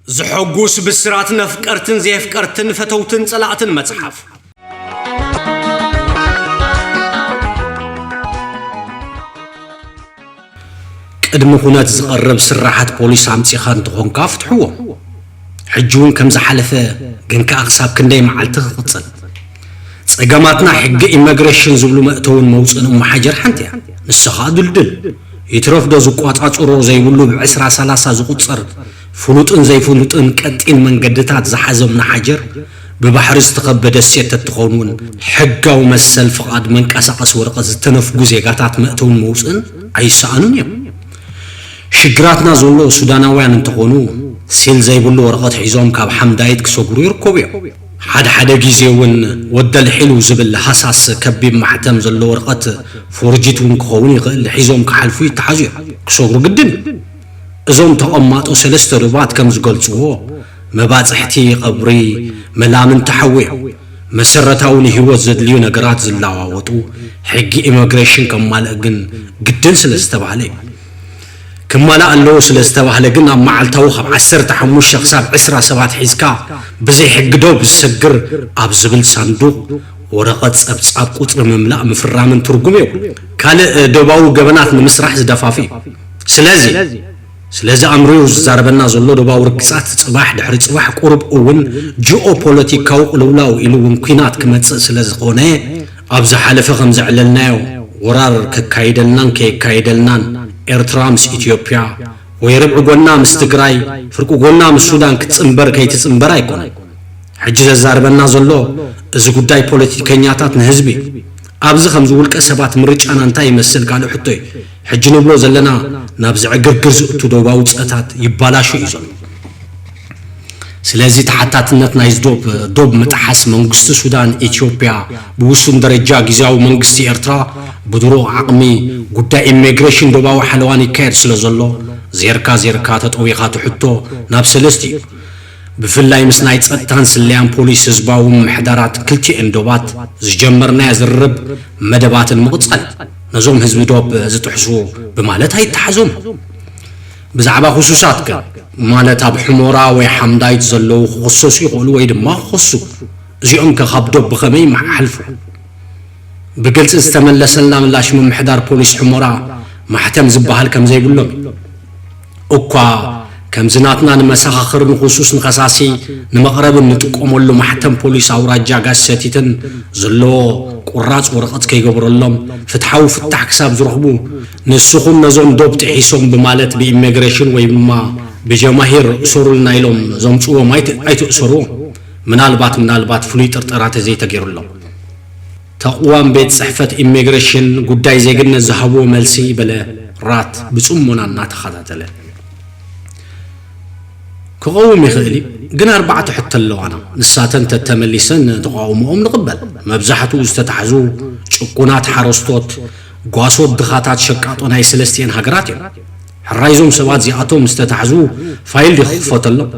ዘሐጉስ ብስራት ነፍቀርትን ዘየፍቀርትን ፈተውትን ጸላእትን መጽሓፍ። ቅድሚ ኩነት ዝቐርብ ስራሓት ፖሊስ ኣምጺኻ እንተኾንካ ፍትሕዎ። ሕጂ እውን ከም ዝሓለፈ ግን ከኣ ክሳብ ክንደይ መዓልቲ ክቕጽል? ጸገማትና ሕጊ ኢመግሬሽን ዝብሉ መእተውን መውጽእን እመሓጀር ሓንቲ እያ። ንሳ ኸኣ ድልድል። ይትረፍ ዶ ዝቋጻጽሮ ዘይብሉ ብዕስራ ሰላሳ ዝቑጸር ፍሉጥን ዘይፍሉጥን ቀጢን መንገድታት ዝሓዘ እምነሓጀር ብባሕሪ ዝተኸበ ደሴት ተትኸውን እውን ሕጋዊ መሰል ፍቓድ መንቀሳቐሲ ወረቐት ዝተነፍጉ ዜጋታት መእተውን መውጽእን ኣይሰኣኑን እዮም። ሽግራትና ዘሎ ሱዳናውያን እንተኾኑ ሲል ዘይብሉ ወረቐት ሒዞም ካብ ሓምዳይት ክሰግሩ ይርከቡ እዮም። ሓደ ሓደ ግዜ እውን ወደል ሒሉ ዝብል ሃሳስ ከቢብ ማሕተም ዘሎ ወረቐት ፎርጂት እውን ክኸውን ይኽእል ሒዞም ክሓልፉ ይተሓዙ እዮም። ክሰግሩ ግድን እዩ። እዞም ተቐማጦ ሰለስተ ዶባት ከም ዝገልጽዎ መባጽሕቲ ቀብሪ መላምንቲ ሓዊ እዮም። መሰረታዊ ንህይወት ዘድልዩ ነገራት ዝለዋወጡ ሕጊ ኢሚግሬሽን ከማልእ ግን ግድን ስለ ዝተባህለ እዩ። ክማላእ ኣለዎ ስለ ዝተባህለ ግን ኣብ መዓልታዊ ካብ ዓሰርተ ሓሙሽተ ክሳብ ዕስራ ሰባት ሒዝካ ብዘይ ሕጊ ዶብ ዝሰግር ኣብ ዝብል ሳንዱቕ ወረቐት ጸብጻብ ቁጽሪ ምምላእ ምፍራምን ትርጉም የብሉ። ካልእ ዶባዊ ገበናት ንምስራሕ ዝደፋፍ እዩ። ስለዚ ስለዚ ኣምሪሩ ዝዛረበና ዘሎ ዶባዊ ርግጻት ጽባሕ ድሕሪ ጽባሕ ቁሩብ እውን ጂኦፖለቲካዊ ቅልውላው ኢሉ እውን ኲናት ክመጽእ ስለ ዝኾነ ኣብ ዝሓለፈ ከም ዘዕለልናዮ ወራር ከካይደልናን ከየካይደልናን ኤርትራ ምስ ኢትዮጵያ ወይ ርብዒ ጎና ምስ ትግራይ ፍርቂ ጎና ምስ ሱዳን ክትጽንበር ከይትጽንበር ኣይኮነን። ሕጂ ዘዛርበና ዘሎ እዚ ጉዳይ ፖለቲከኛታት ንህዝቢ ኣብዚ ከምዚ ውልቀ ሰባት ምርጫና እንታይ ይመስል ካልእ ሕቶ እዩ። ሕጂ ንብሎ ዘለና ናብ ዝዕግርግር ዝእቱ ዶባዊ ጸታት ይባላሾ እዩ ዘሎ። ስለዚ ተሓታትነት ናይዚ ዶብ ዶብ ምጥሓስ መንግስቲ ሱዳን ኢትዮጵያ ብውሱን ደረጃ ግዝያዊ መንግስቲ ኤርትራ ብድሩቕ ዓቕሚ ጉዳይ ኢሚግሬሽን ዶባዊ ሓለዋን ይካየድ ስለ ዘሎ ዜርካ ዜርካ ተጠዊኻ ትሕቶ ናብ ሰለስቲ እዩ። ብፍላይ ምስ ናይ ጸጥታን ስለያን ፖሊስ ህዝባዊ ምምሕዳራት ክልቲኤን ዶባት ዝጀመርናዮ ዝርርብ መደባትን ምቕጻል ነዞም ህዝቢ ዶብ ዝጥሕሱ ብማለት ኣይተሓዞም። ብዛዕባ ክሱሳት ከ ማለት ኣብ ሕሞራ ወይ ሓምዳይት ዘለዉ ክኽሰሱ ይኽእሉ ወይ ድማ ክኽሱ እዚኦም ከ ካብ ዶብ ብኸመይ ይመሓልፉ? ብግልጺ ዝተመለሰልና ምላሽ ምምሕዳር ፖሊስ ሕሞራ ማሕተም ዝበሃል ከም ዘይብሎም እዩ። እኳ ከምዚ ናትና ንመሰኻኽር ንክሱስ ንኸሳሲ ንመቕረብን ንጥቀመሉ ማሕተም ፖሊስ ኣውራጃ ጋሽ ሰቲትን ዘለዎ ቁራጽ ወረቐት ከይገበረሎም ፍትሓዊ ፍታሕ ክሳብ ዝረኽቡ ንስኹም ነዞም ዶብ ጥሒሶም ብማለት ብኢሚግሬሽን ወይ ድማ ብጀማሂር እሰሩልና ኢሎም ዘምፅዎም ኣይትእሰርዎም። ምናልባት ምናልባት ፍሉይ ጥርጠራ ተዘይተገይሩሎም ተቕዋም ቤት ጽሕፈት ኢሚግሬሽን ጉዳይ ዜግነት ዝሃብዎ መልሲ በለ ራት ብጽሞና እናተኸታተለ። ክቐውም ይኽእል እዩ፣ ግን ኣርባዕተ ሕቶ ኣለዋና። ንሳተን ተተመሊሰን ተቓውሞኦም ንቕበል። መብዛሕትኡ ዝተታሕዙ ጭቁናት ሓረስቶት፣ ጓሶት ድኻታት ሸቃጦ ናይ ሰለስቲኤን ሃገራት እዮም። ሕራይ እዞም ሰባት እዚኣቶም ዝተታሕዙ ፋይል ድዩ ክኽፈተሎም?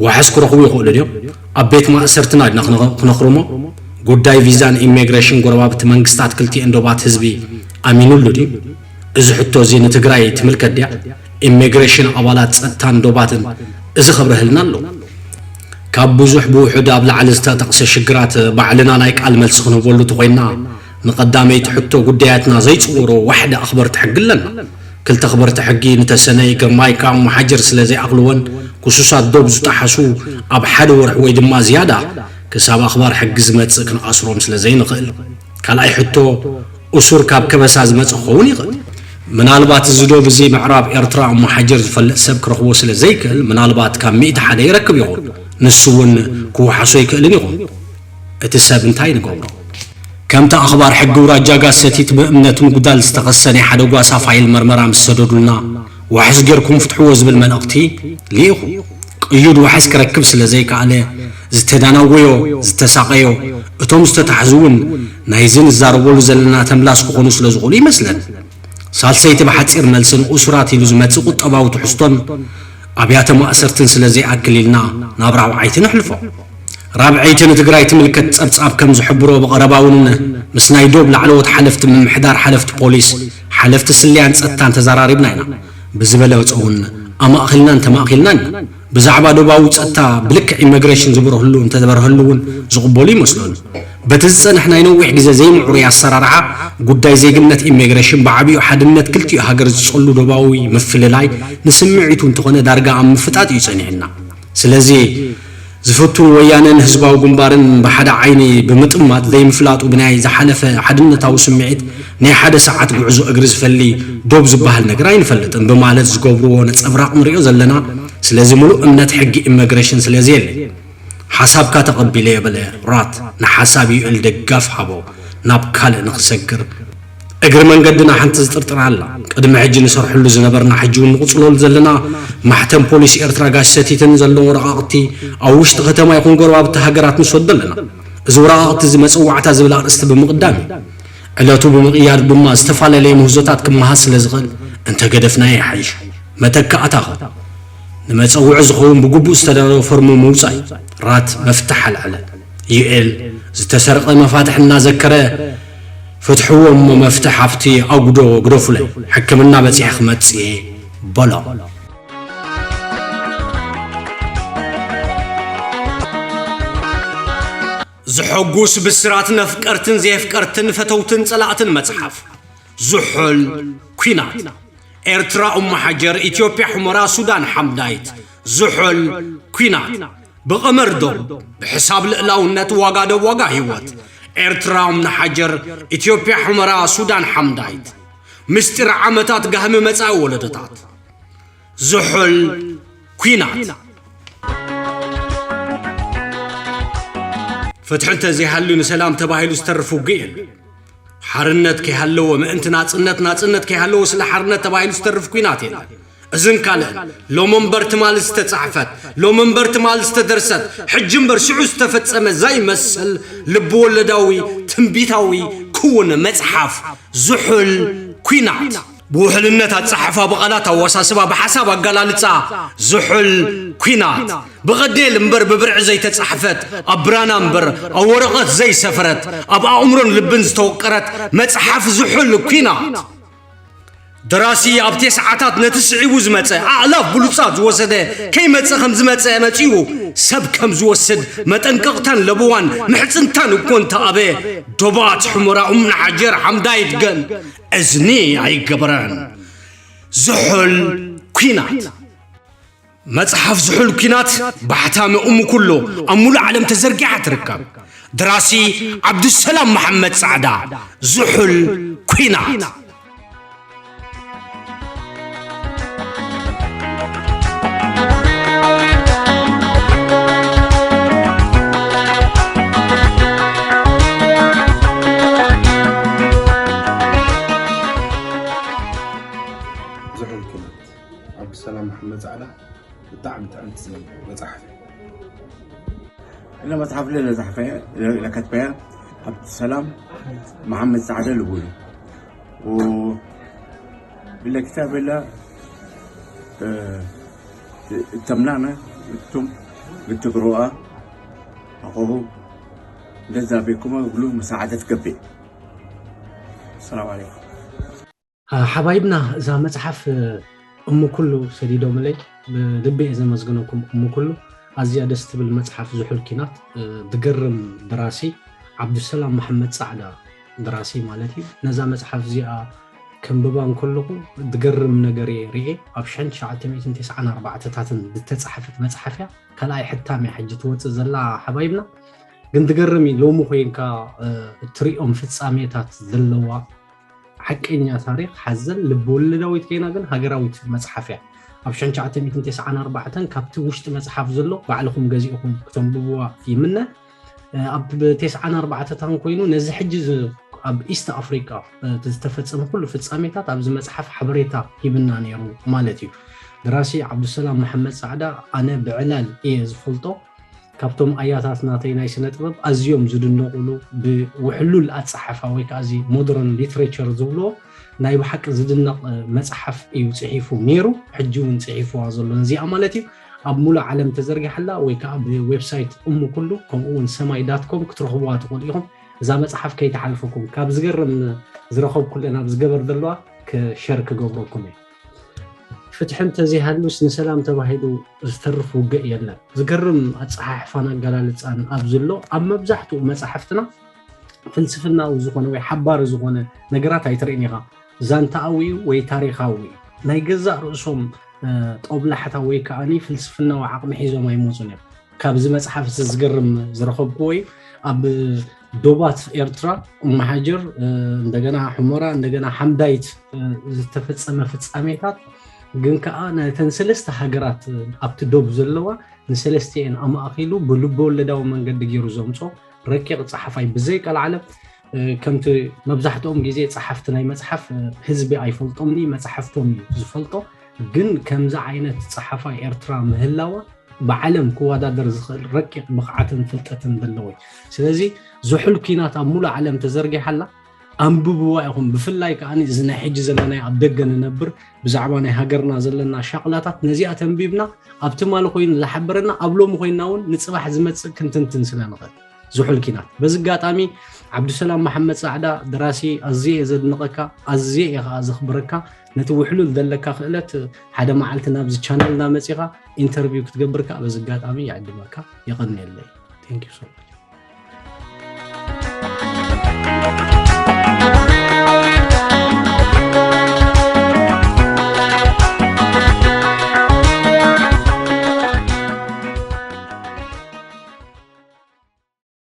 ዋሕስ ክረኽቡ ይኽእሉ ድዮም? ኣብ ቤት ማእሰርትና ድና ክነኽርሞ? ጉዳይ ቪዛን ኢሚግሬሽን ጎረባብቲ መንግስታት ክልቲኤን ዶባት ህዝቢ ኣሚኑሉ ድዩ? እዚ ሕቶ እዚ ንትግራይ ትምልከት ድያ? ኢሚግሬሽን ኣባላት ጸጥታን ዶባትን እዚ ከብረህልና ኣለዎ። ካብ ብዙሕ ብውሑድ ኣብ ላዕሊ ዝተጠቕሰ ሽግራት ባዕልና ናይ ቃል መልሲ ክንህበሉ ተኾይንና ንቐዳመይቲ ሕቶ ጉዳያትና ዘይጽውሮ ዋሕዲ ኣኽበርቲ ሕጊ ኣለና። ክልተ ኣኽበርቲ ሕጊ ንተሰነይ ግርማይ ካብ መሓጀር ስለ ዘይኣኽልወን ክሱሳት ዶብ ዝጠሓሱ ኣብ ሓደ ወርሒ ወይ ድማ ዝያዳ ክሳብ ኣኽባር ሕጊ ዝመጽእ ክንኣስሮም ስለ ዘይንኽእል። ካልኣይ ሕቶ እሱር ካብ ከበሳ ዝመጽእ ክኸውን ይኽእል። ምናልባት እዚ ዶብ እዚ ምዕራብ ኤርትራ ኣብ መሓጀር ዝፈልጥ ሰብ ክረኽቦ ስለ ዘይክእል ምናልባት ካብ ሚእቲ ሓደ ይረክብ ይኸውን። ንሱ እውን ክወሓሶ ይክእልን ይኸውን። እቲ ሰብ እንታይ ንገብሮ? ከምቲ ኣኽባር ሕጊ ውራጃ ጋሰቲት ብእምነት ምጉዳል ዝተኸሰነ ሓደ ጓሳ ፋይል መርመራ ምስ ሰደዱልና ዋሕስ ጌርኩም ፍትሕዎ ዝብል መልእኽቲ ልኢኹ። ቅዩድ ዋሕስ ክረክብ ስለ ዘይከኣለ ዝተዳናጎዮ ዝተሳቐዮ እቶም ዝተታሕዙ እውን ናይዚ ንዛረበሉ ዘለና ተምላስ ክኾኑ ስለ ዝኽእሉ ይመስለኒ። ሳልሰይቲ ብሓፂር መልሲ ንእሱራት ኢሉ ዝመፅእ ቁጠባዊ ትሕዝቶን ኣብያተ ማእሰርትን ስለ ዘይኣክል ኢልና ናብ ራብዓይቲ ነሕልፎ። ራብዐይቲ ንትግራይ ትምልከት ጸብጻብ ከም ዝሕብሮ ብቐረባ እውን ምስ ናይ ዶብ ላዕለዎት ሓለፍቲ ምምሕዳር ሓለፍቲ ፖሊስ ሓለፍቲ ስለያን ጸጥታን ተዘራሪብና ኢና ብዝበለጸ እውን ኣማእኺልናን ተማእኺልናን ኢና። ብዛዕባ ዶባዊ ጸጥታ ብልክዕ ኢሚግሬሽን ዝበርህሉ እንተበርሀሉ እውን ዝቕበሉ ይመስሎን። በቲ ዝጸንሕ ናይ ነዊሕ ግዜ ዘይምዕሩይ ኣሰራርሓ ጉዳይ ዜግነት ኢሚግሬሽን ብዓቢኡ ሓድነት ክልቲኡ ሃገር ዝጸሉ ዶባዊ ምፍልላይ ንስምዒቱ እንተኾነ ዳርጋ ኣብ ምፍጣጥ እዩ ጸኒሕና። ስለዚ ዝፈቱ ወያነን ህዝባዊ ግንባርን ብሓደ ዓይኒ ብምጥማት ዘይምፍላጡ ብናይ ዝሓለፈ ሓድነታዊ ስምዒት ናይ ሓደ ሰዓት ጉዕዞ እግሪ ዝፈሊ ዶብ ዝበሃል ነገር ኣይንፈልጥን ብማለት ዝገብርዎ ነጸብራቕ ንሪኦ ዘለና። ስለዚ ሙሉእ እምነት ሕጊ ኢሚግሬሽን ስለዘየለ ሓሳብካ ተቐቢለ የበለ ራት ንሓሳብ ዩኤል ደጋፍ ሃቦ ናብ ካልእ ንኽሰግር እግሪ መንገድና ሓንቲ ዝጥርጥር ኣላ። ቅድሚ ሕጂ ንሰርሕሉ ዝነበርና ሕጂ እውን ንቕጽለሉ ዘለና ማሕተም ፖሊስ ኤርትራ ጋሽ ሰቲትን ዘለዎም ወረቓቕቲ ኣብ ውሽጢ ከተማ ይኹን ጎረባብቲ ሃገራት ንሰዶ ኣለና። እዚ ወረቓቕቲ እዚ መጸዋዕታ ዝብል ኣርእስቲ ብምቕዳም እዩ። ዕለቱ ብምቕያር ድማ ዝተፈላለየ ምህዞታት ክመሃዝ ስለ ዝኽእል እንተገደፍናዮ ይሓይሽ። መተካእታኸ? ንመጸውዒ ዝኸውን ብግቡእ ዝተዳለወ ፎርም ምውጻእ እዩ። ራት መፍትሕ ኣልዐለ። ዩኤል ዝተሰርቐ መፋትሕ እናዘከረ ፍትሕዎ እሞ መፍትሕ ኣብቲ ኣጉዶ ግደፉለይ፣ ሕክምና በጺሐ ክመጽእ እየ በሎ። ዘሐጉስ ብስራት ነፍቀርትን ዘየፍቀርትን ፈተውትን ጸላእትን መጽሓፍ ዝሑል ኲናት ኤርትራ ኡም ሓጀር ኢትዮጵያ ሑመራ ሱዳን ሓምዳይት ዝሑል ኲናት ብቐመር ዶብ ብሕሳብ ልእላውነት ዋጋ ዶብ ዋጋ ህይወት ኤርትራ ኡም ሓጀር ኢትዮጵያ ሑመራ ሱዳን ሓምዳይት ምስጢር ዓመታት ጋህሚ መጻኢ ወለዶታት ዝሑል ኲናት። ፍትሒ እንተዘይሃልዩ ንሰላም ተባሂሉ ዝተርፍ ውግእ የለን። ሓርነት ከይሃለወ ምእንቲ ናጽነት፣ ናጽነት ከይሃለወ ስለ ሓርነት ተባሂሉ ዝተርፍ ኲናት የለን። እዝን ካልእን ሎም እምበር ትማል ዝተጻሕፈት፣ ሎም እምበር ትማል ዝተደርሰት፣ ሕጂ እምበር ሽዑ ዝተፈጸመ ዘይመስል ልብወለዳዊ ትንቢታዊ ክውን መጽሓፍ ዝሑል ኲናት። ብውሕልነት ኣጸሓሕፋ፣ ብቓላት ኣወሳስባ፣ ብሓሳብ ኣገላልጻ ዝሑል ኲናት። ብቐዴል እምበር ብብርዒ ዘይተጻሕፈት፣ ኣብ ብራና እምበር ኣብ ወረቐት ዘይሰፈረት፣ ኣብ ኣእምሮን ልብን ዝተወቀረት መጽሓፍ ዝሑል ኲናት። ደራሲ ኣብ ቴስዓታት ነቲ ስዒቡ ዝመጸ ኣእላፍ ብሉጻት ዝወሰደ፣ ከይመጸ ከም ዝመጸ መጺኡ ሰብ ከም ዝወስድ መጠንቀቕታን ለበዋን ምሕጽንታን እኮ እንተኣበ፣ ዶባት ሑመራ ኡም ሓጀር ሓምዳይት ግን እዝኒ ኣይገበረን። ዝሑል ኲናት። መጽሓፍ ዝሑል ኲናት ብሓታሚ እሙ ኩሉ ኣብ ሙሉእ ዓለም ተዘርጊሓ ትርከብ። ደራሲ ዓብዱሰላም መሓመድ ጻዕዳ። ዝሑል ኲናት። ዝሑል ኲናት። ዓብዱሰላም መሓመድ ጻዕዳ። ብጣዕሚ ጥዕምቲ መጽሓፍ እያ። እዛ መጽሓፍ ለለ ጸሓፈያ፣ ለከትበያ ዓብዱሰላም መሓመድ ጻዕዳ ልቡሉ። و بالكتاب لا تمنعنا انتم بتقروها اقوه لذا بكم اقولوا مساعدة قبي. السلام عليكم. ሓባይብና እዛ መጽሓፍ እሙ ኩሉ ሰዲዶምለይ፣ ብልቢ እየ ዘመስግነኩም። እሙ ኩሉ ኣዝያ ደስ ትብል መጽሓፍ ዝሑል ኪናት። ድገርም ደራሲ ዓብዱሰላም መሓመድ ጻዕዳ ደራሲ ማለት እዩ። ነዛ መጽሓፍ እዚኣ ከንብባ እንከለኹ ድገርም ነገር እየ ርኤ። ኣብ ሽሕን ትሽዓተ ሚእትን ተስዓን ኣርባዕተታትን ዝተጻሕፈት መጽሓፍ እያ። ካልኣይ ሕታም እያ ሕጂ ትወጽእ ዘላ ሓባይብና። ግን ድገርም እዩ ሎሚ ኮይንካ እትሪኦም ፍጻሜታት ዘለዋ ሓቀኛ ታሪኽ ሓዘል ልብወለዳዊት ከይና ግን ሃገራዊት መጽሓፍ እያ። ኣብ ሽሕን ትሽዓተ ሚእትን ተስዓን ኣርባዕተን ካብቲ ውሽጢ መጽሓፍ ዘሎ ባዕልኹም ገዚእኹም ክተንብብዋ ይምነ። ኣብ ተስዓን ኣርባዕተታን ኮይኑ ነዚ ሕጂ ዝ- ኣብ ኢስት ኣፍሪቃ ዝተፈጸመ ኩሉ ፍጻሜታት ኣብዚ መጽሓፍ ሓበሬታ ሂብና ነይሩ ማለት እዩ። ደራሲ ዓብዱሰላም መሓመድ ጻዕዳ ኣነ ብዕላል እየ ዝፈልጦ። ካብቶም ኣያታት ናተይ ናይ ስነ ጥበብ ኣዝዮም ዝድነቑሉ ብውሕሉል ኣጸሓሕፋ ወይ ከዓ እዚ ሞደርን ሊትሬቸር ዝብልዎ ናይ ብሓቂ ዝድነቕ መጽሓፍ እዩ ጽሒፉ ነይሩ። ሕጂ እውን ጽሒፍዋ ዘሎ ነዚኣ ማለት እዩ። ኣብ ሙሉእ ዓለም ተዘርጊሓላ ወይ ከዓ ብዌብሳይት እሙ ኩሉ ከምኡ እውን ሰማይ ዳት ኮም ክትረኽብዋ ትኽእሉ ኢኹም። እዛ መጽሓፍ ከይትሓልፈኩም ካብ ዝገርም ዝረኸብኩለን ኣብ ዝገበር ዘለዋ ክሸር ክገብረኩም እየ። ፍትሒ እንተዘይሃሉስ ንሰላም ተባሂሉ ዝተርፍ ውግእ የለን። ዝገርም ኣጸሓሕፋን ኣገላልጻን ኣብ ዝሎ ኣብ መብዛሕትኡ መጻሕፍትና ፍልስፍናዊ ዝኾነ ወይ ሓባሪ ዝኾነ ነገራት ኣይትርእን ኢኻ። ዛንታኣዊ እዩ ወይ ታሪኻዊ እዩ። ናይ ገዛእ ርእሶም ጦብላሕታ ወይ ከዓኒ ፍልስፍናዊ ዓቕሚ ሒዞም ኣይመፁን እዮም። ካብዚ መፅሓፍ እዚ ዝገርም ዝረኸብኩዎ እዩ። ኣብ ዶባት ኤርትራ፣ ኡመሓጀር፣ እንደገና ሑመራ፣ እንደገና ሓምዳይት ዝተፈፀመ ፍፃሜታት ግን ከዓ ነተን ሰለስተ ሃገራት ኣብቲ ዶብ ዘለዋ ንሰለስቲኤን ኣማእኪሉ ብልበ ወለዳዊ መንገዲ ገይሩ ዘምፆ ረቂቕ ፀሓፋይ ብዘይ ቀልዓለም ከምቲ መብዛሕትኦም ግዜ ጸሓፍቲ ናይ መጽሓፍ ህዝቢ ኣይፈልጦምን እዩ፣ መጽሓፍቶም እዩ ዝፈልጦ። ግን ከምዚ ዓይነት ጸሓፋይ ኤርትራ ምህላዋ ብዓለም ክወዳደር ዝኽእል ረቂቕ ብቕዓትን ፍልጠትን ዘለዎ እዩ። ስለዚ ዝሑል ኲናት ኣብ ሙሉእ ዓለም ተዘርጊሓላ። ኣንብብዋ ኢኹም። ብፍላይ ከኣ እዚ ናይ ሕጂ ዘለናዮ ኣብ ደገ ንነብር ብዛዕባ ናይ ሃገርና ዘለና ሻቕላታት ነዚኣ ተንቢብና ኣብ ትማሊ ኮይኑ ዝሓበረና ኣብ ሎሚ ኮይንና እውን ንጽባሕ ዝመጽእ ክንትንትን ስለ ንኽእል። ዝሑል ኪናት። በዚ ኣጋጣሚ ዓብዱሰላም መሓመድ ጻዕዳ ደራሲ ኣዝየ እየ ዘድንቐካ፣ ኣዝየ እየ ከኣ ዘኽብረካ። ነቲ ውሕሉል ዘለካ ክእለት ሓደ መዓልቲ ናብዚ ቻነልና መጺኻ ኢንተርቪው ክትገብር ከኣ በዚ ኣጋጣሚ ይዕድመካ። የቐንየለይ። Thank you so much።